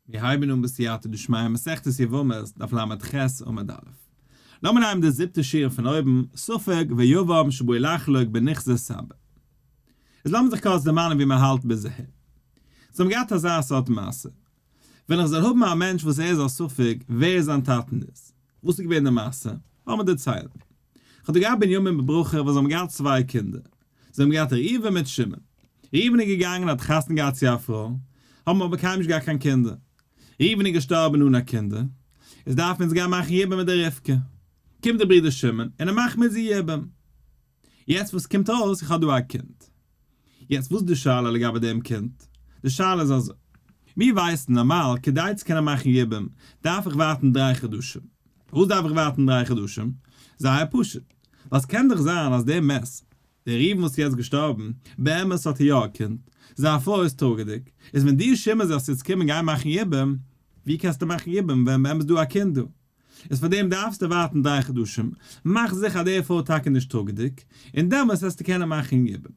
מיר הייבן אן בסייעתא דשמיא מסכת יבמות דף לח עמוד א'. לאמיר נעמען די זיבטע שורה פון אויבן, ספק ויבם שבאו לחלוק בנכסי סבא. איז לאמיר זיך קורץ דערמאנען ווי מען האלט ביז אהער. זיי האבן געהאט אזא סארט מעשה. ווען איך זאל האבן א מענטש וואס ער איז א ספק ווער זיין טאטן איז. וואס איז געווען די מעשה? לאמיר דערציילן. כ'האב דא געהאט בנימין בברכה וואס זיי האבן געהאט צוויי קינדער. זיי האבן געהאט ראובן מיט שמעון. ראובן איז געגאנגען און האט חתונה געהאט צו א פרוי, האבן אבער קיינמאל נישט געהאט קיין קינדער. ראובן איז געשטארבן אן א קינדער, איז דארף מען יעצט גיין מאכן יבום מיט די רבקה. קומט דער ברודער שמעון און ער מאכט מיט זי יבום. יעצט וואס קומט אויס, איך האב דא א קינד. יעצט וואס איז די שאלה לגבי דעם קינד? די שאלה איז אזוי, מיר ווייסן נארמאל כדי צו קענען מאכן יבום דארף איך ווארטן דריי חדשים. פארוואס דארף איך ווארטן דריי חדשים? זייער פשוט, ווייל ס'קען דאך זיין אז דער מת, דער ראובן וואס איז יעצט געשטארבן, באמת האט ער יא א קינד, זיין פרוי איז טראגעדיג, איז ווען דו שמעון זאלסט יעצט קומען גיין מאכן יבום, ווי קענסטו מאכן יבום ווען באמת איז דא א קינד דא? איז פאר דעם דארפסטו ווארטן דריי חדשים, מאך זיכער אז די פרוי איז טאקע נישט טראגעדיג, און דעמאלס וועסטו קענען מאכן יבום.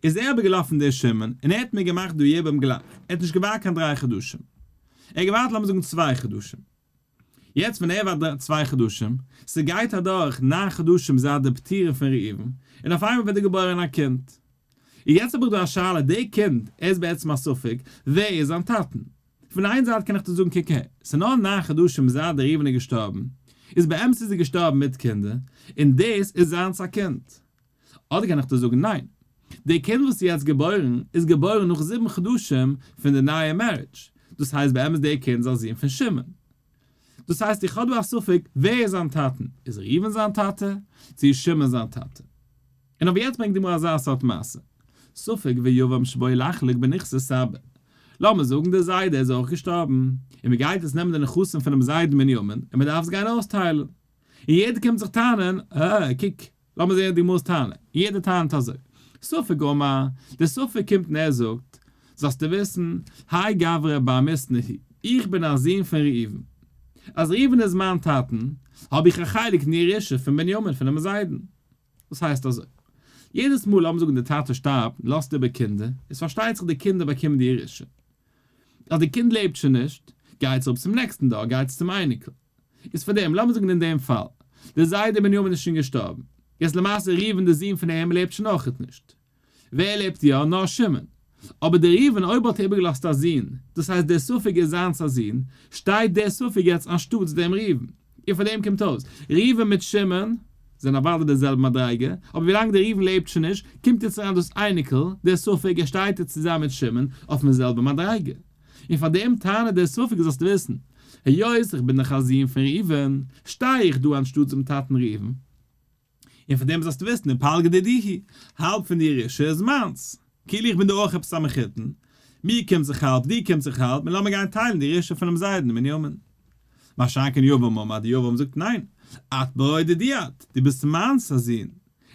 איז ער אבער געלאפן דער שמעון, און ער האט מיר געמאכט דא יבום גלייך, ער האט נישט געווארט קיין דריי חדשים, ער האט געווארט לאמיר זאגן צוויי חדשים. יעצט ווען ער ווארט צוויי חדשים, ס'גייט אדורך ניין חדשים זייט די פטירה פון ראובן, און אויף איינמאל ווערט דא געבוירען א קינד. און יעצט האב איך דא א שאלה, דער קינד, ער איז בעצם א ספק, ווער איז זיין טאטן? פון איין זייט קען איך דיר זאגן קוק אהער, ס'איז נאר ניין חדשים זייט דער ראובן איז געשטארבן, איז באמת איז ער געשטארבן מיט קינדער, און דאס איז זיינס א קינד. אדער קען איך דיר זאגן ניין, די קינד וואס איז יעצט געבוירן איז געבוירן נאך זיבן חדשים פון די נייע marriage, דאס הייסט באמת די קינד איז א זון פון שמעון. דאס הייסט איך האב דא א ספק ווער איז זיין טאטן, איז ראובן זיין טאטע, צו איז שמעון זיין טאטע. און אויף יעצט ברענגט די גמרא אזא סארט מעשה, ספק ויבם שבאו לחלוק בנכסי סבא, לאמיר זאגן דער זיידע איז אויך געשטארבן, און מען גייט יעצט נעמען די נכסים פונעם זיידן בנימין און מען דארף עס גיין אויסטיילן, און יעדער קומט זיך טענה'ן, אה, קוק, לאמיר זעהן די גמרא'ס טענה, יעדער טענה'ט אזוי. ספק אמר, דער ספק קומט און ער זאגט, זאלסטו וויסן, האי גברא בר מיתנא הוא, איך בין א זון פון ראובן. אז ראובן איז מיין טאטן, האב איך א חלק אין די ירושה פון בנימין פונעם זיידן. וואס הייסט אזוי? יעדעס מאל לאמיר זאגן דער טאטע שטארבט און לאזט איבער קינדער, איז פארשטייט זיך די קינדער באקומען די ירושה. אז די קינד לעבט שוין נישט, גייט עס אראפ צום נעקסטן דור, גייט עס צום אייניקל. איז פאר דעם, לאמיר זאגן אין דעם פאל, דער זיידע בנימין איז שוין געשטארבן, יעצט למעשה ראובן דער זון פון אים לעבט שוין אויכעט נישט, ווער לעבט יא? נאר שמעון. אבער דער ראובן אויב האט ער איבערגעלאזט א זון, דאס הייסט דער ספק איז זיינס א זון, שטייט דער ספק יעצט אנשטאטס דעם ראובן. און פאר דעם קומט אויס, ראובן מיט שמעון זענען אוודאי די זעלבע מדריגה, אבער ווילאנג דער ראובן לעבט שוין נישט, קומט יעצט אריין דאס אייניקל, דער ספק, ער שטייט יעצט צוזאמען מיט שמעון אויפן זעלבע מדריגה. און פאר דעם טענה'ט דער ספק זאלסטו וויסן, היות איך בין דאך א זון פון ראובן, שטיי איך דא אנשטאט דעם טאטן ראובן. און פאר דעם זאלסטו וויסן, ופלגא דידי הוא, האלב פון די ירושה איז מיינס. כאילו איך בין דא אויך עפעס א מחותן. מיר קומט זיך האלב, דיר קומט זיך האלב, און לאמיר גיין טיילן די ירושה פונעם זיידן בנימין. מה שאין כן יבם אמר, די יבם זאגט ניין, את ברא דידי את, דו ביסט מיינס א זון,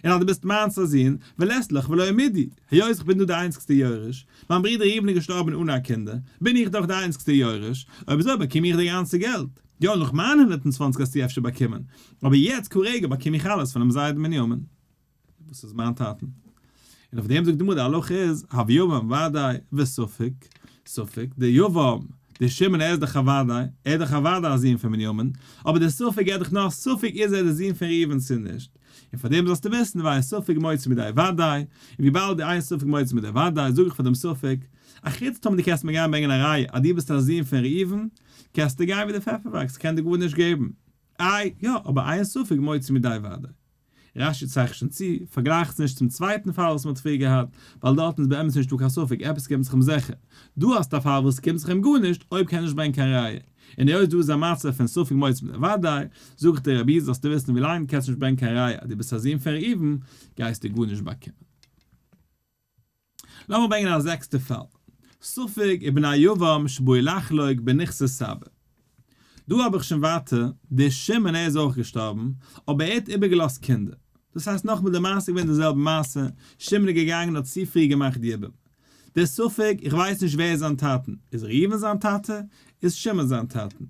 און אז דו ביסט מיינס א זון, ולית לך ולא מידי, היות איך בין דא די איינציגסטע יורש, מיין ברודער ראובן איז געשטארבן אן א קינדער, בין איך דאך די איינציגסטע יורש, אויב אזוי באקום איך די גאנצע געלט. יא, נאך מיין 120 האסטו אפשר באקומען, אבער יעצט כרגע באקום איך אלעס פונעם זיידן בנימין, וואס איז מיין טאטן. און אויף דעם זאגט די גמרא, די הלכה איז, הוי יבם ודאי וספק, ספק, דער יבם, דער שמעון ער איז דאך אוודאי, ער איז דאך אוודאי א זון פון בנימין, אבער דער ספק ער איז דאך נאר ספק איז ער דער זון פון ראובן צו נישט, און פאר דעם זאלסטו וויסן ואין ספק מוציא מידי ודאי, און וויבאלד די אין ספק מוציא מידי ודאי זאג איך פאר דעם ספק, א חוץ טאמער דו קענסט מיר גיין ברענגען א ראיה אז דו ביסט א זון פון ראובן, קענסטו גיין ווי די פעפער וואקסט, כ'קען דיר גארנישט געבן. איי, יא, אבער אין ספק מוציא מידי ודאי. רש"י צייכט שוין צו, פארגלייך עס נישט צום צווייטן פאל וואס מ'האט פריער געהאט, ווייל דארטן איז באמת נישטא קיין ספק, עפעס קומט זיך אים זיכער. דא האסטו א פאל וואס ס'קומט זיך אים גארנישט, אויב קען נישט ברענגען קיין ראיה. און היות דא איז א מצב פון ספק מוציא מידי ודאי, זאג איך דיר רבי זאלסטו וויסן ווילאנג דו קענסט נישט ברענגען קיין ראיה אז דו ביסט א זון פון ראובן, גייסטו גארנישט באקומען. לאמיר ברענגען א זעקסטע פאל, ספק ובני יבם שבאו לחלוק בנכסי סבא. דא האב איך שוין ווייטער, דער שמעון ער איז אויך געשטארבן, אבער ער האט איבערגעלאזט קינדער. דאס הייסט נאכאמאל די מעשה איז געווען די זעלבע מעשה, שמעון איז געגאנגען און האט צו פרי געמאכט יבום. דער ספק, איך ווייס נישט ווער איז זיין טאטן, איז ראובן זיין טאטע? איז שמעון זיין טאטן?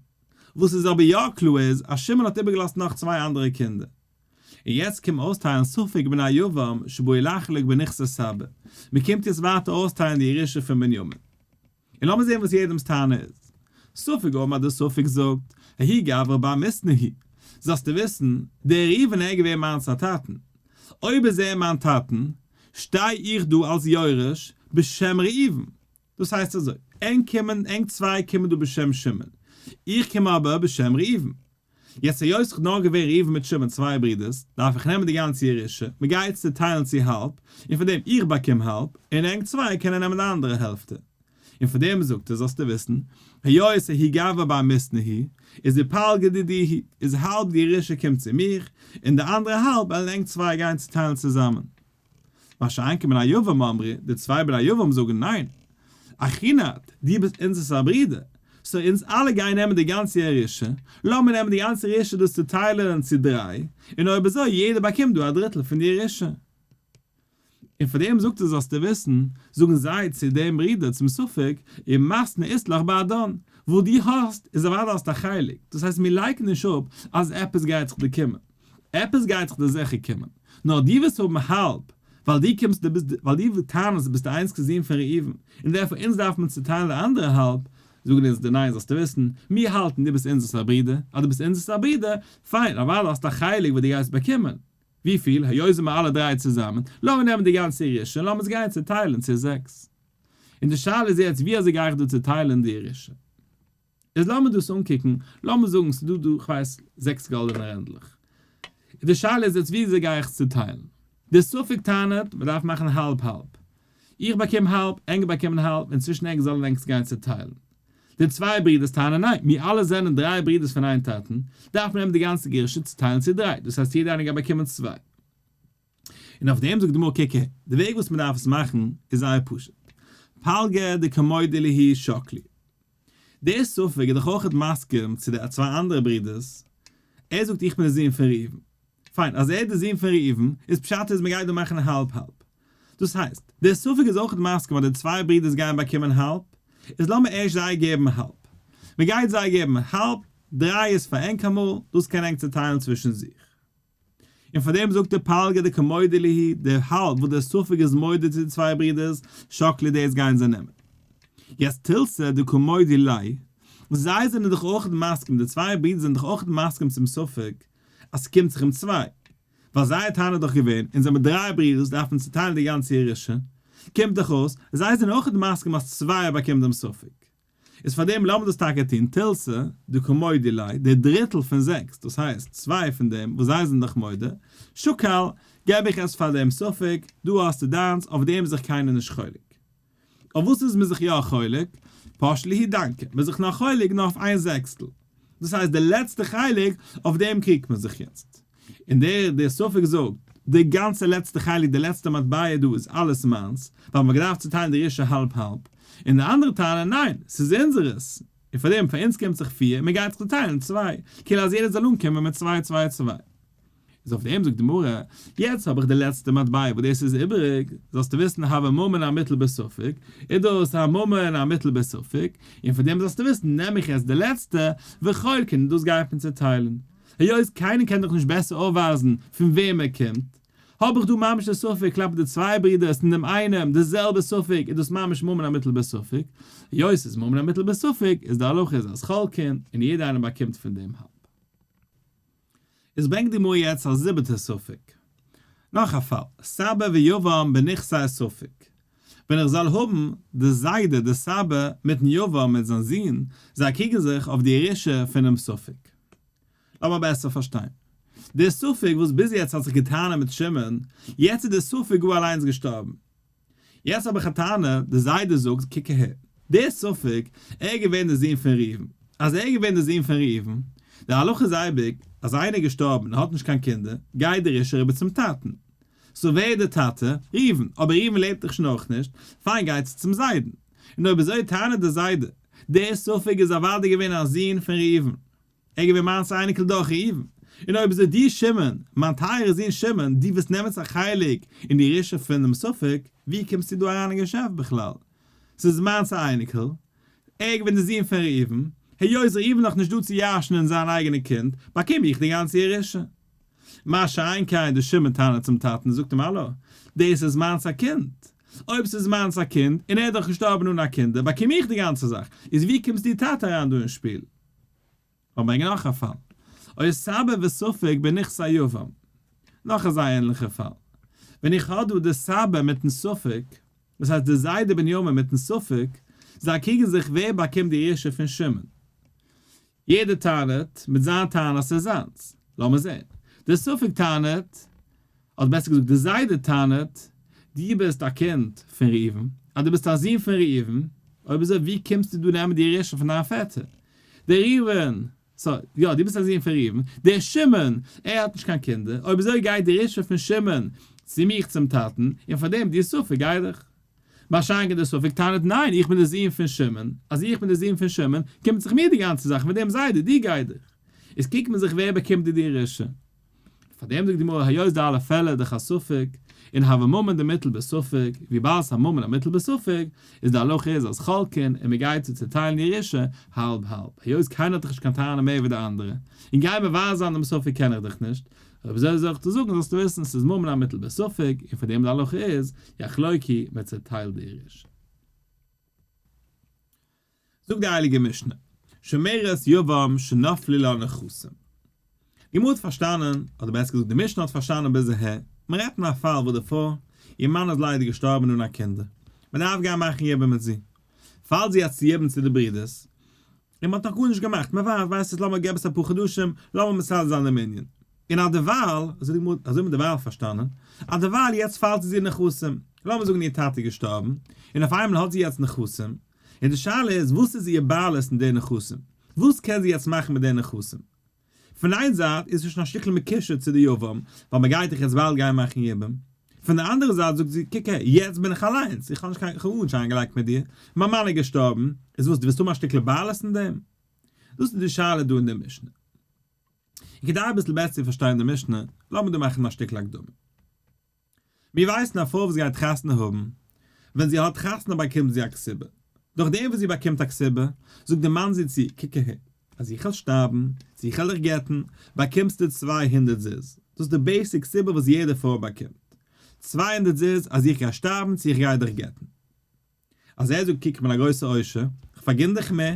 וואס איז אבער יא קלאר איז, אז שמעון האט איבערגעלאזט נאך צוויי אנדערע קינדער. און יעצט קום אויסטיילן ספק בני יבם שבאו לחלוק בנכסי סבא, מען קומט יעצט ווייטער אויסטיילן די ירושה פון בנימין. און לאמיר זען וואס יעדעמ'ס טענה איז. ספק אמר דער ספק זאגט, ההוא גברא בר מיתנא הוא, זאלסטו וויסן, דער ראובן ער איז געווען מיינס א טאטן, אויב איז ער מיין טאטן, שטיי איך דא אלס יורש בשם ראובן, דאס הייסט אזוי, ענק קומען, ענק צוויי קומען דא בשם שמעון, איך קום אבער בשם ראובן. יעצט היות ס'איז נאר געווען ראובן מיט שמעון צוויי ברידערס, דארף איך נעמען די גאנצע ירושה, מ'גייט צוטיילן צו האלב, און פון דעם איך באקום האלב, און ענק צוויי קענען נעמען די אנדערע העלפטע. און פון דעם זאגט ער זאלסטו וויסן, היות ההוא גברא בר מיתנא הוא, איז ופלגא דידי הוא, איז האלב די ירושה קומט צו מיך, און די אנדערע האלב וועלן ענק צוויי גיין צוטיילן צוזאמען. מה שאין כן בני יבם אמרי, די צוויי בני יבם זאגן ניין, אחינא את, דו ביסט אונזערס א ברודער, so אונז אלע גייען נעמען די גאנצע ירושה, לאמיר נעמען די גאנצע ירושה דאס צוטיילן צו דריי, און אויב אזוי יעדער באקומט דא א דריטל פון די ירושה. און פאר דעם זאגט ער זאלסטו וויסן, זאגן זיי צו דעם ברודער צום ספק, ומתנא אית לך בהדן, וואס דו האסט איז אוודאי האסט א חלק, דאס הייסט מיר לייקענען נישט אפ אז עפעס גייט זיך דיר קומען, עפעס גייט זיך דיר זיכער קומען, נאר דו וועסט האבן האלב, ווייל דו קומסט דו ביסט ווייל דו טענה'סט דו ביסט די איינציגסטע זון פון ראובן, און דערפאר אונז דארף מען צוטיילן די אנדערע האלב, זאגן אונז די ניין זאלסטו וויסן, מיר האלטן דו ביסט אונזערס א ברודער, אז דו ביסט אונזערס א ברודער, פיין, אוודאי האסטו א חלק וואס דו גייסט באקומען, וויפיל? היות זעמער אלע דריי צוזאמען, לאמיר נעמען די גאנצע ירושה און לאמיר עס גיין צוטיילן צו זעקס. און די שאלה איז יעצט ווי אזוי גיי איך דא צוטיילן די ירושה? איז לאמיר דאס אנקוקן, לאמיר זאגן ס'איז דא דא כ'ווייס זעקס גאלדענע רענדלעך. און די שאלה איז יעצט ווי אזוי גיי איך עס צוטיילן? די ספק טענה'ט מ'דארף מאכן האלב האלב. איך באקום האלב, ענק באקומען האלב, און צווישן ענק זאלן ענק עס גיין צוטיילן. די צוויי ברידערס טענה'ן ניין, מיר אלע זענען דריי ברידערס פון איין טאטן, דארף מען נעמען די גאנצע ירושה צוטיילן צו דריי, דאס הייסט יעדער איינער גייט באקומען צוויי. און אויף דעם זאגט די גמרא קוק אהער, די וועג וואס מען דארף עס מאכן איז זייער פשוט, פלגא דקא מודי להו שקלי. דער ספק איז דאך אויכעט מסכים צו די צוויי אנדערע ברידערס, ער זאגט איך בין די זון פון ראובן, פיין אז ער איז די זון פון ראובן איז פשט איז מען גייט דא מאכן האלב האלב, דאס הייסט, דער ספק איז אויכעט מסכים אז די צוויי ברידערס גייען באקומען האלב, איז לאמיר ערשט זיי געבן האלב. מען גייט זיי געבן האלב, דריי איז פאר ענק אמאל, דאס קען ענק צוטיילן צווישן זיך. און פאר דעם זאגט דער פלגא דקא מודי להו, דער האלב וואס דער ספק איז מודה צו די צוויי ברידערס, שקלי דאס גייען זיי נעמען. יעצט תילתא דקא מודי ליה, זיי זענען דאך אויכעט מסכים, די צוויי ברידערס זענען דאך אויכעט מסכים צום ספק אז ס'קומט זיך אים צוויי, ווייל זייער טענה איז דאך געווען, אונז זעמיר דריי ברידערס דארף מען צוטיילן די גאנצע ירושה, קומט דאך אויס, זיי זענען אויכעט מסכים אז צוויי באקומט דעם ספק. איז פאר דעם לאמיר דאס טאקע טון, תילתא דקא מודי ליה, די דריטל פון זעקס, דאס הייסט, צוויי פון דעם וואס זיי זענען דאך מודה, שקל, געב איך עס פאר דעם ספק, דא האסטו דיינס, אויף דעם איז זיך קיינער נישט חולק. אויף וואס איז מען זיך יא חולק? פש להו דנקא, מען איז זיך נאר חולק נאר אויף איין זעקסטל. דאס הייסט די לעצטע חלק, אויף דעם קריגט מען זיך יעצט. און דער דער ספק זאגט, די גאנצע לעצטע חלק, די לעצטע מטבע דא איז אלעס מיינס, ווייל מען האט געדארפט צוטיילן די ירושה האלב האלב. און די אנדערע טענה'ן, ניין, ס'איז אונזערעס, און פאר דעם פאר אונז קומט זיך פיר, מען גייט זיך צוטיילן צוויי, כאילו אז יעדער זאל אנקומען מיט צוויי צוויי צוויי. איז אויף דעם זאגט די גמרא, יעצט האב איך די לעצטע מטבע וואס דאס איז איבעריג, זאלסטו וויסן הוי ממון המוטל בספק, איז דאס א ממון המוטל בספק, און פון דעם זאלסטו וויסן נעם איך יעצט די לעצטע, וחולקין און דאס גייט מען צוטיילן. היות קיינער קען דאך נישט בעסער אויפווייזן פון וועם ער קומט, האב איך דא ממש די ספק כלפי די צוויי ברידערס און דעם איינעם די זעלבע ספק, איז דאס ממש ממון המוטל בספק, היות ס'איז ממון המוטל בספק איז די הלכה איז אז חולקין און יעדער איינער באקומט פון דעם האלב. עס ברענגט די גמרא יעצט א זיבעטע ספק. נאך א פאל, סבא ויבם בנכסי ספק. ווען איך זאל האבן די זיידע די סבא מיטן יבם מיט זיין זון, זיי קריגן זיך אויף די ירושה פונעם ספק. לאמיר בעסער פארשטיין. דער ספק וואס ביז יעצט האט זיך געטענה'ט מיט שמעון, יעצט איז דער ספק גאר אליינס געשטארבן. יעצט האב איך א טענה, די זיידע זאגט, קוק אהער, דער ספק, ער איז געווען דער זון פון ראובן, אז ער איז געווען דער זון פון ראובן, די הלכה איז אייביג, אז איינער איז געשטארבן און האט נישט קיין קינדער, גייט די ירושה אריבער צום טאטן. so ווער איז דער טאטע? ראובן, אבער ראובן לעבט דאך שוין אויך נישט, פיין גייט עס צום זיידן. און אויב אזוי טענה'ט דער זיידע, דער ספק איז אוודאי געווען א זון פון ראובן. ער איז געווען מיינס אייניקל דורך ראובן, און אויב אזוי דו שמעון, מיין טייערער זון שמעון, דו וועסט נעמען צו א חלק אין די ירושה פון דעם ספק, ווי קומסטו דא אריין אין געשעפט בכלל? ס'איז מיינס א אייניקל, ער איז געווען דער זון פון ראובן, היות ראובן נאך נישט דא צו ירש'נען זיין אייגענע קינד, באקום איך די גאנצע ירושה. מה שאין כן דער שמעון טענה'ט צום טאטן און זאגט אים האלא, דאס איז מיינס א קינד! אויב ס'איז מיינס א קינד, און ער איז דאך געשטארבן אן א קינדער, באקום איך די גאנצע זאך, איז ווי קומסט דו טאטע אריין דא אין שפיל? לאמיר ברענגען נאך א פאל. או סבא וספק בנכסי יבם. נאך אזא ענליכע פאל. ווען איך האב דא די סבא מיטן ספק, דאס הייסט די זיידע בנימין מיטן ספק, זיי קריגן זיך ווער באקומט די ירושה פון שמעון. יעדער טענה'ט מיט זיין טענה אז ס'איז זיינס. לאמיר זען. דער ספק טענה'ט, אדער בעסער געזאגט דער זיידע טענה'ט, דו ביסט א קינד פון ראובן, אז דו ביסט א זון פון ראובן, אויב אזוי ווי קומסטו דא נעמען די ירושה פון דיין פעטער? דער ראובן, sorry, יא, דו ביסט א זון פון ראובן, דער שמעון, ער האט נישט קיין קינדער, אויב אזוי גייט די ירושה פון שמעון צו מיך צום טאטן, און פאר דעם דו ספק גיי דיך. מה שאין כן דער ספק טענה'ט ניין איך בין דער זון פון שמעון, אז איך בין דער זון פון שמעון קומט זיך מיר די גאנצע זאך מיט דעם זיידע דו גיי דיך. איז קוקט מען זיך ווער באקומט די ירושה. פאר דעם זאגט די גמרא היות די אלע פעלער דאך א ספק און הוה ממון דמוטל בספק, וויבאלד ס'איז א ממון המוטל בספק איז די הלכה איז אז חולקין און מ'גייט צו צוטיילן ירושה האלב האלב היות קיינער האט דאך נישט קיין טענה מער ווי די אנדערע און גיין מבאר זיין דעם ספק קען איך דאך נישט אויב אזוי זאל איך דיר זאגן זאלסטו וויסן ס'איז ממון המוטל בספק און פאר דעם די הלכה איז יחלוקו מען צעטיילט די ירושה. זאגט די הייליגע משנה, שומרת יבם שנפלו לה נכסים. די גמרא האט פארשטאנען, אדער בעסער געזאגט די משנה האט פארשטאנען ביז אהער, מען רעדט אין א פאל וואס די פרוי, איר מאן איז ליידער געשטארבן אן א קינדער, מען דארף גיין מאכן יבום מיט זי, פאלט זי יעצט צו יבום צו די ברודערס, און מען האט נאך גארנישט געמאכט, מען ווארט, ווייסט עס, לאמיר געב עס אפאר חדשים, לאמיר מסדר זיין דעם ענין. און א דערווייל, אזוי די גמרא, אזוי האט מען דערווייל פארשטאנען, א דערווייל יעצט פאלט זי נכסים, לאמיר זאגן איר טאטע איז געשטארבן, און אויף איינמאל האט זי יעצט נכסים, און די שאלה איז וואס איז איר בעלות אין די נכסים, וואס קען זי יעצט מאכן מיט די נכסים? פון איין זייט איז זי שוין א שטיקל מקושר צו די יבם, ווייל מען גייט דאך יעצט באלד גיין מאכן יבום. פון די אנדערע זייט זאגט זי, קוק הער, יעצט בין איך אליינס, איך האב נישט קיין, איך האב גארנישט איינגעלייגט מיט דיר, מיין מאן איז געשטארבן, איז וואס, דו ווילסט האבן א שטיקל בעלות אין דעם? דאס איז די שאלה דא אין די משנה. און כדי אביסל בעסער צו פארשטיין די משנה, לאמיר דא מאכן א שטיקל הקדמה. מיר ווייסן א פרוי וואס גייט חתונה האבן, ווען זי האט חתונה באקומט זי א כתובה, דורך דעם וואס זי באקומט א כתובה, זאגט דער מאן זי צו, קוק אהער, אז איך וועל שטארבן, צו איך וועל דיך גט'ן, באקומסטו 200 זוז, דאס איז די basic כתובה וואס יעדע פרוי באקומט, 200 זוז אז איך גיי שטארבן צו איך גיי דיך גט'ן. אז ער זאגט קוק איך בין א גרויסע עושר, איך פארגין דיך מער,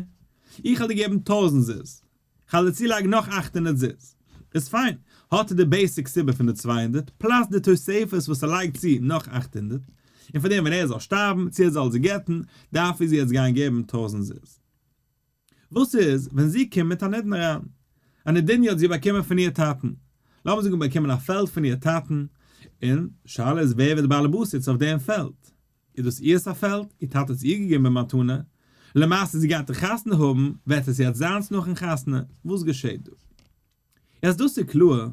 איך וועל דיר געבן טויזנט זוז, כ'וועל דיר צולייגן נאך 800 זוז, איז פיין, האט ער די basic כתובה פון די 200, plus די תוספת וואס ער לייגט צו נאך 800, און פאר דעם ווען ער זאל שטארבן, צו ער זאל זי גט'ן, דארף ער זי יעצט גיין געבן טויזנט זוז. וואס איז ווען זי קומט מיט א נדן אריין? א נדוניה האט זי באקומען פון איר טאטן. לאמיר זאגן באקומען א פעלד פון איר טאטן, און שאלה איז ווער ווערט בעל הבית יעצט אויף דעם פעלד? איז דאס אירס א פעלד? איר טאטע האט עס איר געגעבן במתנה, למעשה זי גייט דאך חתונה האבן, ווערט עס יעצט זיינס נאכן חתונה? וואס געשעט דא? יעצט דאס איז קלאר,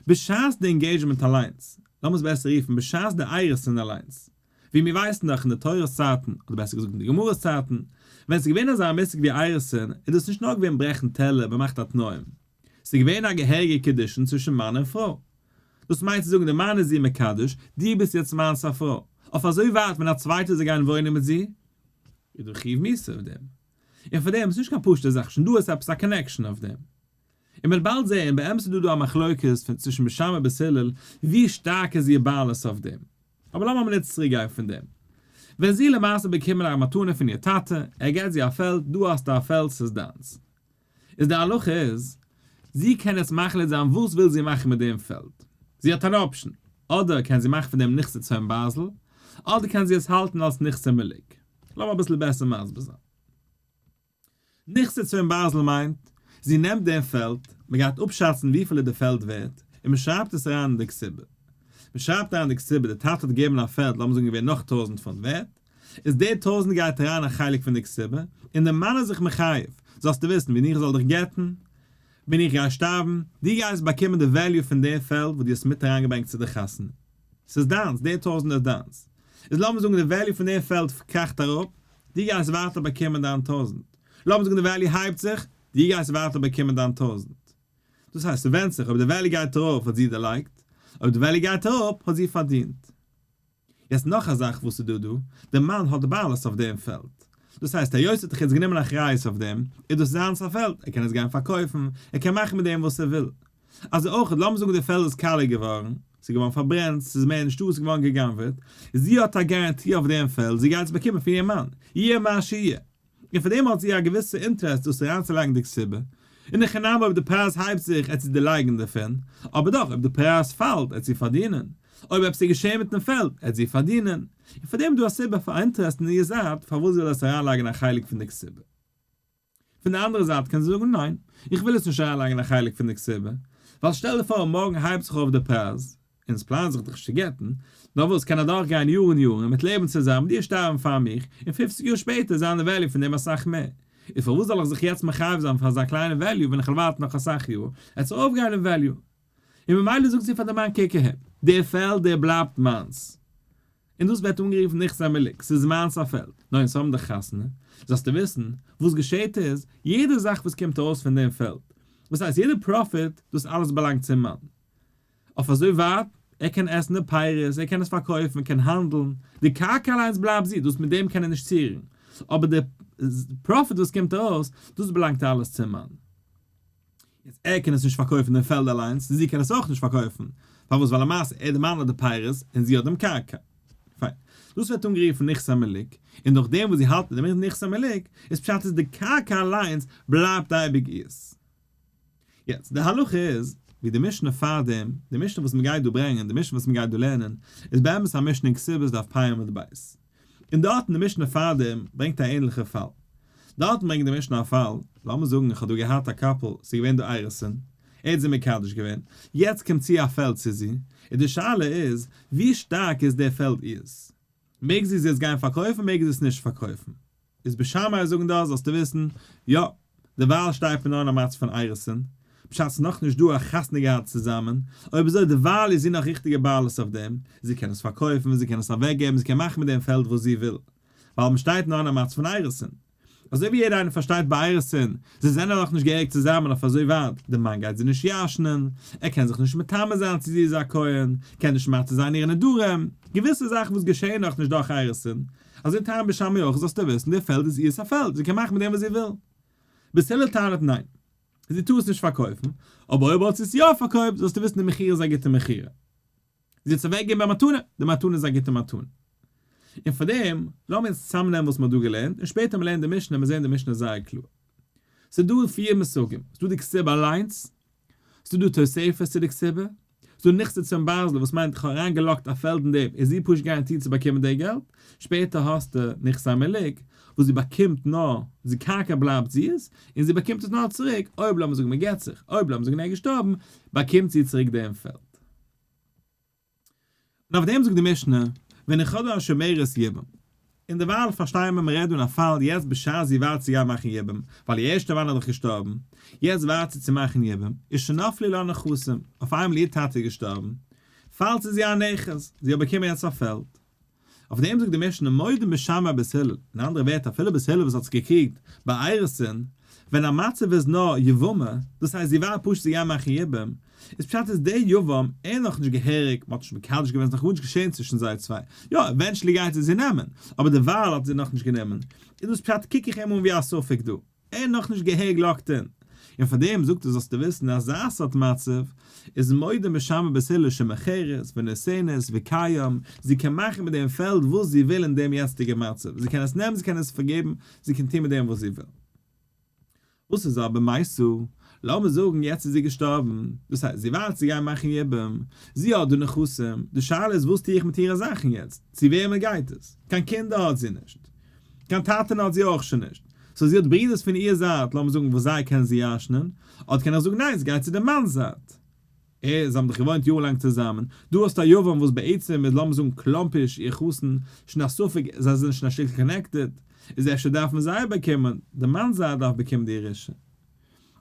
בשעת די engagement אליינס, לאמיר עס בעסער רופן בשעת די אירוסין אליינס, ווי מיר ווייסן דאך אין די תורה'ס צייטן, אדער בעסער געזאגט אין די גמרא'ס צייטן, ווען ס'איז געווען אזא מושג ווי אירוסין, איז דאס נישט נאר געווען ברעכן טעלער, מ'מאכט א תנאים. ס'איז געווען א געהעריגע קידושין צווישן מאן און פרוי. דאס מיינט צו זאגן די מאן איז איר מקדש, דו ביסט יעצט מיינס א פרוי. אויף אזוי ווייט ווען א צווייטער זאל גיין וואוינען מיט זי, איז דא חיוב מיתה אויף דעם. און פאר דעם איז נישט קיין פשוטע זאך, שוין דא איז עפעס א connection אויף דעם. און מ'וועט באלד זעהן, באמת איז דא דא א מחלוקת פון צווישן בית שמאי ובית הלל ווי שטארק איז איר בעלות אויף דעם. אבער לאמיר מינוט צוריק גיין פון דעם. ווען זי למעשה באקומען א מתנה פון איר טאטע, ער געט זי א פעלד, דא האסטו א פעלד ס'איז דיינס. איז די הלכה איז, זי קען יעצט מחליט זיין וואס וויל זי מאכן מיט דעם פעלד. זי האט אן option, אדער קען זי מאכן פון דעם נכסי צאן ברזל, אדער קען זי עס האלטן אלס נכסי מלוג. לאמיר אביסל בעסער מסביר זיין. נכסי צאן ברזל מיינט, זי נעמט דעם פעלד, מען גייט אפשאצן וויפיל איז די פעלד ווערט, און מען שרייבט עס אריין אין די כתובה. מען שרייבט אריין די כתובה, די טאטע האט געגעבן א פעלד, לאמיר זאגן געווען נאך טויזנט פונט ווערט, איז די טויזנט גייט אריין א חלק פון די כתובה, און די מאן איז זיך מחייב, זאלסטו וויסן, ווען איך זאל דיך גט'ן, ווען איך גיי שטארבן, דו גייסט באקומען די value פון די פעלד וואס דו האסט מיט אריינגעברענגט צו די חתונה. ס'איז דיינס, די טויזנט איז דיינס. איז לאמיר זאגן די value פון די פעלד קראכט אראפ, דו גייסט ווייטער באקומען דיין טויזנט. לאמיר זאגן די value הייבט זיך, דו גייסט ווייטער באקומען דיין טויזנט. דאס הייסט ס'ווענדט זיך, אויב די value גייט ארויף האט זי דערלייגט, אויב די value גייט אראפ האט זי פארדינט. יעצט נאך א זאך וואס איז דא דא, דער מאן האט בעלות אויף דעם פעלד, דאס הייסט היות ער האט דאך יעצט גענומען אחריות אויף דעם, איז דאס זיינס א פעלד, ער קען עס גיין פארקויפן, ער קען מאכן מיט דעם וואס ער וויל. אזוי אויך, לאמיר זאגן די פעלד איז קאליע געווארן, ס'איז געווארן פארברענט, ס'איז מער נישטא, ס'איז געווארן גע'גנב'עט, זי האט א גאראנטי אויף דעם פעלד, זי גייט עס באקומען פון איר מאן, יהיה מה שיהיה. און פאר דעם האט זי א געוויסע אינטערעס דאס אריינצולייגן די כתובה, אין הכי נמי אויב די פרייז הייבט זיך עט זי דערלייגן דערפון, אבער דאך אויב די פרייז פאלט עט זי פארדינען, אויב עפעס איז געשען מיטן פעלד עט זי פארדינען, און פאר דעם איז דא א סיבה פאר אינטערעס אין איר זייט פארוואס זי זאל עס אריינלייגן א חלק פון די כתובה. פון די אנדערע זייט קען זי זאגן ניין, איך וויל עס נישט אריינלייגן א חלק פון די כתובה, ווייל שטעל דיר פאר מארגן הייבט זיך אויף די פרייז, אונז פלאנען זיך דאך נישט צו גט'ן, נאר וואס קען אדורך גיין יארן יארן און מ'עט לעבן צוזאמען, דו שטארבן פאר מיך, און פופציג יאר שפעטער זיין די value פון דעם אסאך מער. איז פארוואס זאל איך זיך יעצט מחייב זיין פאר אזא קליינע value ווען איך וועל ווארטן נאך אסאך יאר, עט עס אויפגיין אין value. און ממילא זאגט זי פאר די מאן קוק אהער, דער פעלד דער בלייבט מיינס. און דאס ווערט אנגערופן נכסי מלוג, ס'איז מיינס א פעלד, נאר אונז האבן דאך חתונה, זאלסטו וויסן, וואס געשעהט איז, יעדע זאך וואס קומט ארויס פון דעם פעלד, וואס הייסט יעדע profit, דאס אלעס באלאנגט צום מאן. אויף אזוי ווייט, ער קען עסן די פירות, ער קען עס פארקויפן, ער קען האנדלן, די קרקע אליינס בלייבט זי, דאס מיט דעם קען ער נישט צורירן, אבער די profit וואס קומט ארויס, דאס באלאנגט אלעס צום מאן. יעצט ער קען עס נישט פארקויפן דעם פעלד אליינס, זי קען עס אויך נישט פארקויפן, פארוואס? ווייל למעשה ער די מאן האט די פירות און זי האט דעם קרקע. פיין. דאס ווערט אנגערופן נכסי מלוג, און דורך דעם וואס זי האלט מיט דעם נכסי מלוג, איז פשט אז די קרקע אליינס בלייבט אייביג אירס. יעצט, די הלכה איז, ווי די משנה פאר דעם, די משנה וואס מ'גייט דא ברענגען, די משנה וואס מ'גייט דא לערנען, איז באמת א משנה אין כתובות דף פ' עמוד ב'. און דארטן די משנה פארדעם ברענגט א ענליכע פאל. דארטן ברענגט די משנה א פאל, לאמיר זאגן איך האב דא געהאט א couple, ס'איז געווען דא אירוסין, ער האט זי מקדש געווען, יעצט קומט צו א פעלד צו זי, און די שאלה איז, ווי שטארק איז דער פעלד אירס? מעג זי עס גיין פארקויפן מעג זי עס נישט פארקויפן? איז בית שמאי זאגן דאס זאלסטו וויסן, יא, דערווייל שטייט מען נאר אין א מצב פון אירוסין, פשט ס'איז נאכנישט דא א חתונה געהאט צוזאמען, אויב אזוי דערווייל איז זי נאך ריכטיגע בעלות אויף דעם, זי קען עס פארקויפן, זי קען עס אוועקגעבן, זי קען מאכן מיט דעם פעלד וואס זי וויל, ווייל מ'שטייט נאר אין א מצב פון אירוסין. אזוי ווי יעדער איינער פארשטייט ביי אירוסין, זיי זענען נאכנישט געהעריג צוזאמען אויף אזוי ווייט, די מאן גייט זי נישט ירש'נען, ער קען זיך נישט מטמא זיין צו זי איז א כהן, קען נישט מתיר זיין אירע נדרים, געוויסע זאכן וואס געשעען נאכנישט דורך אירוסין, אזוי טענה'ט בית שמאי אויך זאלסטו וויסן די פעלד איז אירס א פעלד זי קען מאכן מיט דעם וואס זי וויל. בית הלל טענה'ט ניין. זי טאר עס נישט פארקויפן, אבער אויב האט זי עס יא פארקויפט זאלסטו וויסן די מכירה איז א גוטע מכירה. זי האט עס אוועקגעגעבן במתנה, די מתנה איז א גוטע מתנה. און פאר דעם, לאמיר אונז צוזאמנעמען וואס מ'האט דא געלערנט, און שפעטער מ'לערנט די משנה, מיר זעהן די משנה זייער קלאר. ס'איז דא פיר מושגים, ס'איז דא די כתובה אליינס, ס'איז דא תוספת צו די כתובה, ס'איז דא נכסי צאן ברזל וואס מיינט איך האב אריינגעלאקט א פעלד אין דעם איז זי פשוט גאראנטירט צו באקומען די געלט, שפעטער האסטו נכסי מלוג וואס זי באקומט נאר, זי קרקע בלייבט זירס, און זי באקומט עס נאר צוריק אויב לאמיר זאגן מ'גט זיך, אויב לאמיר זאגן ער איז געשטארבן, באקומט זי צוריק דעם פעלד. און אויף דעם זאגט די משנה, ווען איך האב דא א שומרת יבם, און דערווייל פארשטייען מיר מ'רעדט דא אין א פאל יעצט בשעת זי ווארט צו גיין מאכן יבום, ווייל איר ערשטע מאן איז דאך געשטארבן, יעצט ווארט זי צו מאכן יבום, איז שנפלו לה נכסים, אויף איינמאל איר טאטע איז געשטארבן, פאלט צו זי א נכס, זי האט באקומען יעצט א פעלד. אויף דעם זאגט די משנה מודים בית שמאי בית הלל, אין אנדערע ווערטער אפילו בית הלל וואס האט זיך געקריגט ביי אירוסין, ווען א מצב איז נאר יבמה, דאס הייסט זי ווארט פשוט צו גיין מאכן יבום, איז פשט איז דער יבם ער נאך נישט געהעריג, מען האט נישט מקדש געווען, ס'איז נאך גארנישט געשען צווישן זיי צוויי, יא eventually גייט זי זי נעמען, אבער דערווייל האט זי נאכנישט גענומען, איז דאס פשט קוק איך אים אן ווי א ספק דא. ער נאך נישט געהעריג locked אין, און פאר דעם זאגט ער זאלסטו וויסן אז אזא סארט מצב איז מודים בית שמאי ובית הלל שמוכרת ונותנת וקיים, זי קען מאכן מיט דעם פעלד וואס זי וויל אין דעם יעצטיגע מצב, זי קען עס נעמען זי קען עס פארגעבן, זי קען טון מיט דעם וואס זי וויל. וואס איז אבער מתה? לאמיר זאגן יעצט איז זי געשטארבן, דאס הייסט זי ווארט צו גיין מאכן יבום, זי האט דא נכסים, די שאלה איז וואס טו איך מיט אירע זאכן יעצט, צו וועמען גייט עס? קיין קינדער האט זי נישט. קיין טאטען האט זי אויך שוין נישט. so זי האט ברידערס פון איר זייט, לאמיר זאגן וואס זיי קענען זי ירש'נען, אדער קען איך זאגן ניין ס'גייט צו די מאנ'ס זייט. אה, זיי האבן דאך געוואוינט יארן לאנג צוזאמען. דא האסטו א יבם וואס בעצם איז לאמיר זאגן קלאמפיש איר חתן, שוין א ספק זיי זענען שוין א שטיקל connected, איז אפשר דארפן זיי באקומען, די מאנ'ס זייט דארף באקומען די ירושה.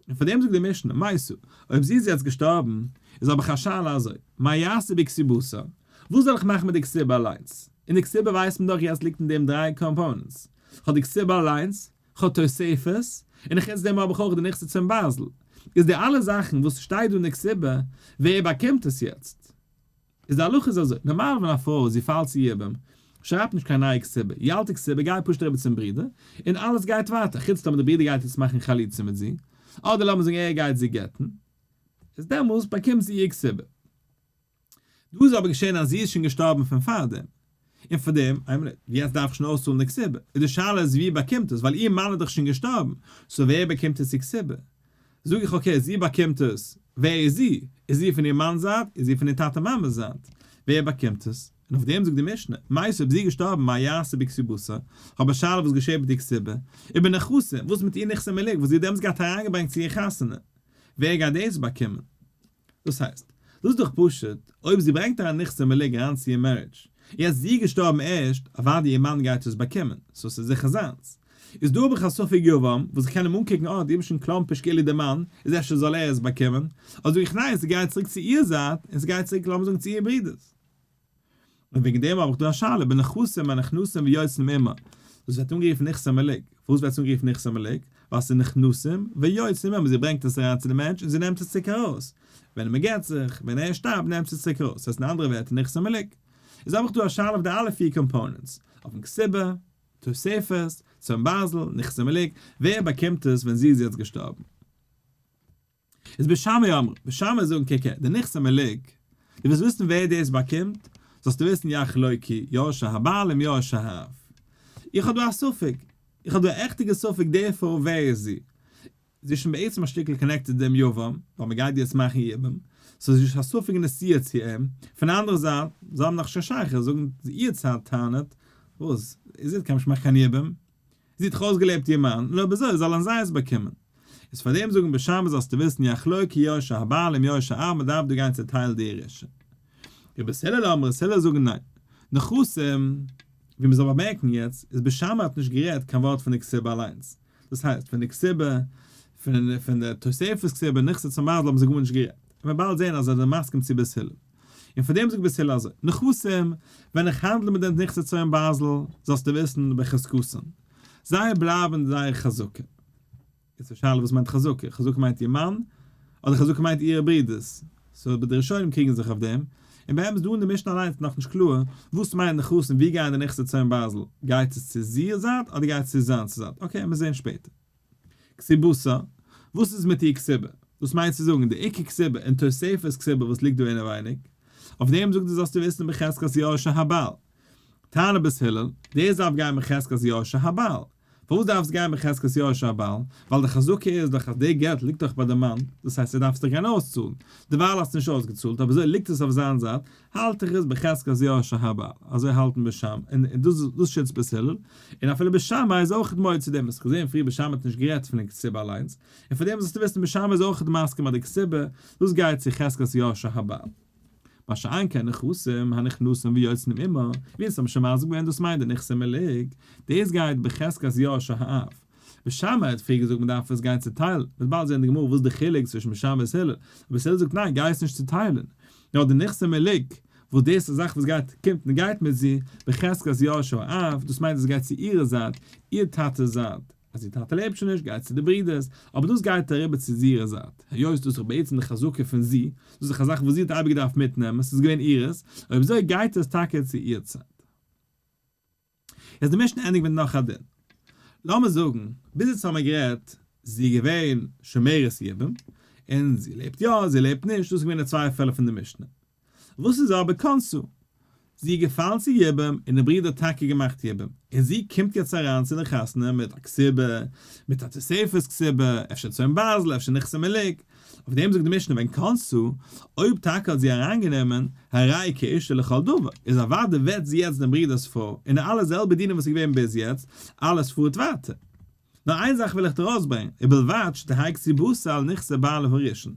און פאר דעם זאגט די משנה, מתה, אויב זי איז יעצט געשטארבן, איז האב איך א שאלה אזוי, מה יעשה בכתובתה, וואס זאל איך מאכן מיט די כתובה אליינס? און די כתובה ווייסט מען דאך יעצט ליגט אין דעם דריי components, כ'האב די כתובה אליינס, כ'האב תוספת, און חוץ דעם האב איך אויך די נכסי צאן ברזל. איז די אלע זאכן וואס שטייט דא אין די כתובה, ווער באקומט עס יעצט? איז די הלכה איז אזוי, נארמאל ווען א פרוי זי פאלט צו יבום, שרייבט נישט קיין נייע כתובה, איר אלטע כתובה גייט פשוט אריבער צום ברודער, און אלעס גייט ווייטער, חוץ טאמער די ברודער גייט יעצט מאכן חליצה מיט זי, אדער לאמיר זאגן ער גייט זי גט'ן, איז דעמאלס באקומט זי איר כתובה. דא איז אבער געשען אז זי איז שוין געשטארבן פון פארדעם, און פאר דעם, איין מינוט, יעצט דארף איך שוין אויסצאלן די כתובה, איז די שאלה איז ווי באקומט עס, ווייל איר מאן איז דאך שוין געשטארבן, so ווער באקומט עס די כתובה? זאג איך okay זי באקומט עס, ווער איז זי? איז זי פון איר מאנ'ס זייט? איז זי פון איר טאטע מאמע'ס זייט? ווער באקומט עס? און אויף דעם זאגט די משנה, מתה אויב זי איז געשטארבן מה יעשה בכתובתה, כ'האב א שאלה וואס געשעט מיט איר כתובה, ובנכסים, וואס מיט איר נכסי מלוג וואס זי האט דעמאלטס געהאט אריינגעברענגט צו איר חתונה, ווער גייט דאס באקומען? דאס הייסט, דאס איז דאך פשוט, אויב זי ברענגט אריין נכסי מלוג אריין צו איר marriage, יעצט זי איז געשטארבן ערשט, אוודאי איר מאן גייט עס באקומען, so ס'איז זיכער זיינס. איז דא האב איך א ספק יבם, וואס איך קען אים אנקוקן אה, די ביסט שוין קלאמפיש כאילו די מאן, איז אפשר זאל ער עס באקומען, אדער זאג איך ניין, ס'גייט צוריק צו איר זייט, און ס'גייט צוריק לאמיר זאגן צו איר ברודערס. און וועגן דעם האב איך דא א שאלה, בנכסים הנכנסים ויוצאים עמה, דאס ווערט אנגערופן נכסי מלוג, פארוואס ווערט עס אנגערופן נכסי מלוג? ווייל ס'איז נכנסים ויוצאים עמה, זי ברענגט עס אריין צו די מענטש און זי נעמט עס צוריק ארויס, ווען מען גט זיך, ווען ער שטארבט נעמט זי עס צוריק ארויס, ס'הייסט אין אנדערע ווערטער נכסי מלוג. איז האב איך דא א שאלה אויף די אלע פיר components, אויפן כתובה, תוספת, צאן ברזל, נכסי מלוג, ווער באקומט עס ווען זי איז יעצט געשטארבן? איז בית שמאי אמרו, בית שמאי זאגן קוק הער, די נכסי מלוג, דו ווילסט וויסן ווער דאס באקומט, זאלסטו וויסן יחלוקו, יורשי הבעל עם יורשי האב. איך האב דא א ספק, איך האב דא א עכטיגע ספק די פרוי ווער איז זי? זי איז שוין בעצם א שטיקל connected דעם יבם, ווייל מען גייט יעצט מאכן יבום, so זי איז א ספק נשואה צו אים, פון די אנדערע זייט, זיי האבן נאך נישט קיין שייכות, זאגן איר צד טענה'ט, וואס, זי האט קיינמאל נישט געמאכט קיין יבום, זי האט דאך אויסגעלעבט איר מאן, און אויב אזוי זאלען זיי עס באקומען. איז פאר דעם זאגן בית שמאי זאלסטו וויסן יחלוקו יורשי הבעל עם יורשי האב מען דארף דא גיין צוטיילן די ירושה. ובית הלל אמרו בית הלל זאגן ניין. נכסים, ווי מען זאל באמערקן יעצט, איז בית שמאי האט נישט גערעדט קיין ווארט פון די כתובה אליינס. דאס הייסט פון די כתובה, פון די תוספת כתובה, נכסי צאן ברזל האבן זיי גארנישט גערעדט. און מען וועט באלד זען אז זיי זענען מסכים צו בית הלל. און פאר דעם זאגט בית הלל אזוי, נכסים, ווען איך האנדל מיט די נכסי צאן ברזל, זאלסטו וויסן, בחזקתן. זיי בלייבן זייער חזקה. איז די שאלה וואס מיינט חזקה? חזקה מיינט איר מאן? אדער חזקה מיינט אירע ברודערס? so די ראשונים קריגן זיך אויף דעם. און באמת דא אין די משנה אליינס איז נאכנישט קלאר, וואס מיינט נכסים, ווי גייען די נכסי צאן ברזל? גייט עס צו איר זייט אדער גייט עס צו זיין זייט? okay, מיר זעהן שפעטער. כתובתה, וואס איז מיט איר כתובה? דאס מיינט צו זאגן, די עיקר כתובה און תוספת כתובה וואס ליגט דא אינעווייניג, אויף דעם זאגט ער זאלסטו וויסן בחזקת יורשי הבעל. טענה בית הלל, דאס דארף גיין בחזקת יורשי הבעל. פארוואס דארף עס גיין בחזקת יורשי הבעל? ווייל די חזקה איז דאך אז די געלט ליגט דאך ביי די מאן, דאס הייסט ער דארף עס דאך גיין אויסצאלן. דערווייל האסטו נישט אויסגעצאלט, אבער אזוי ליגט עס אויף זיין זייט, האלט איך עס בחזקת יורשי הבעל, אזוי האלטן בית שמאי, און דאס דאס שיטת בית הלל, און אפילו בית שמאי איז אויכעט מודה צו דעם, האסט געזען פריער בית שמאי האט נישט גערעדט פון די כתובה אליינס, און פאר דעם זאלסטו וויסן בית שמאי איז אויכעט מסכים אז די כתובה, דאס גייט צו חזקת יורשי הבעל. מה שאין כן נכסים הנכנסים ויוצאים עמה, ווי אונז האבן שוין מסביר געווען דאס מיינט די נכסי מלוג, דאס גייט בחזקת יורשי האב. בית שמאי האט פריער געזאגט מען דארף עס גיין צוטיילן, מ'וועט באלד זען אין די גמרא וואס די חילוק צווישן בית שמאי ובית הלל, אבער בית הלל זאגט ניין גיי עס נישט צוטיילן, נאר די נכסי מלוג, וואס דאס איז א זאך וואס גייט קומט און גייט מיט זי, בחזקת יורשי האב, דאס מיינט עס גייט צו אירע זייט, איר טאטע'ס זייט, אז איר טאטע לעבט שוין נישט גייט צו די ברידערס, אבער דאס גייט אריבער צו זיערע זייט, היות דאס איז דאך בעצם די חזקה פון זי, דאס איז דאך א זאך וואס זי האט אייביג געדארפט מיטנעמען, ס'איז געווען אירעס, אויב אזוי גייט עס טאקע צו איר צד. יעצט די משנה ענדיגט מיט נאך א דין. לאמיר זאגן, ביז יעצט האמיר גערעדט, זי איז געווען שומרת יבום, און זי לעבט יא, זי לעבט נישט, דאס איז געווען די צוויי פעלער פון די משנה. וואס איז אבער כנסה? זי איז געפאלן צו יבום און די ברודער האט טאקע געמאכט יבום, און זי קומט יעצט אריין צו די חתונה מיט א כתובה, מיט א תוספת כתובה, אפשר צאן ברזל, אפשר נכסי מלוג. אויף דעם זאגט די משנה ווען כנסה, אויב טאקע האט זי אריינגענומען, הרי כאשה לכל דבר, איז אוודאי ווערט זי יעצט דעם ברודער'ס פרוי, און אלע זעלבע דינים וואס איז געווען ביז יעצט, אלעס פארט ווייטער. נאר איין זאך וויל איך דיר ארויסברענגען, ובלבד שתהא כתובתה על נכסי בעלה הראשון.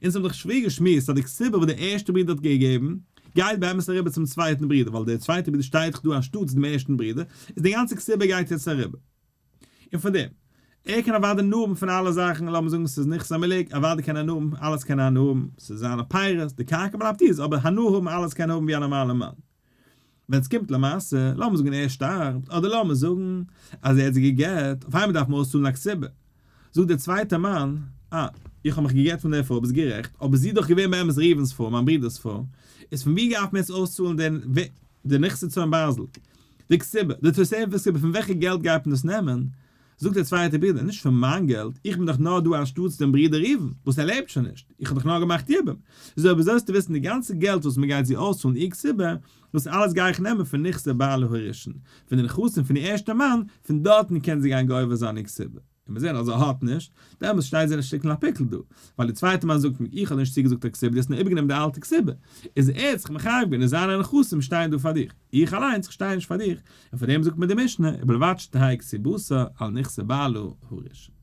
אונז האבן דאך שווער געשמועסט אז די כתובה וואס דער ערשטער ברודער האט געגעבן, גייט באמת אריבער צום צווייטן ברודער, ווייל דער צווייטער ברודער שטייט דאך דא אנשטאטס דעם ערשטן ברודער, איז די גאנצע כתובה גייט יעצט אריבער. און פאר דעם, ער קען אוודאי הנאה האבן פון אלע זאכן, לאמיר זאגן ס'איז נכסי מלוג, אוודאי קען ער הנאה האבן, אלעס קען ער הנאה האבן, ס'איז זיינע פירות, די קרקע בלייבט איר'ס, אבער הנאה האבן אלעס קען ער האבן ווי א נארמאלער מאן. ווען ס'קומט למעשה, לאמיר זאגן ער שטארבט, אדער לאמיר זאגן אז ער האט זי גע'גט, אויף איינמאל דארף מען אויסצאלן א כתובה. זאגט דער צווייטער מאן, אה, איך האב מיך גע'גט פון דער פרוי, ביסט גערעכט, אבער זי איז דאך געווען באמת ראובן'ס פרוי, מיין ברודער'ס פרוי, איז פון ווי דארף מען יעצט אויסצאלן די נכסי צאן ברזל, די כתובה, די תוספת כתובה, פון וועלכע געלט גייט מען דאס נעמען? זאגט דער צווייטער ברודער, נישט פון מיין געלט, איך בין דאך נאר דא אנשטאטס דעם ברודער ראובן, וואס ער לעבט שוין נישט, איך האב דאך נאר געמאכט יבום. איז אויב אזוי זאלסטו וויסן, די גאנצע געלט וואס מען גייט זי אויסצאלן איר כתובה, דאס אלעס גיי איך נעמען פון נכסי בעלה הראשון, פון די נכסים פון איר ערשטע מאן, פון דארטן קען זי גיין גובה זיין איר כתובה. און מיר זעען אז ער האט נישט, דעמאלטס שטייט זי אין א שטיקל א פיקל דא, ווייל די צווייטע מאן זאגט מיר איך האב נישט צוגעזאגט א כתובה דו האסט נאר איבערגענומען די אלטע כתובה, איז ער האט זיך מחייב געווען און זיינע נכסים שטייען דא פאר דיך, איך אליינס איך שטיי נישט פאר דיך, און פאר דעם זאגט מיר די משנה, ובלבד שתהא כתובתה על נכסי בעלה הראשון.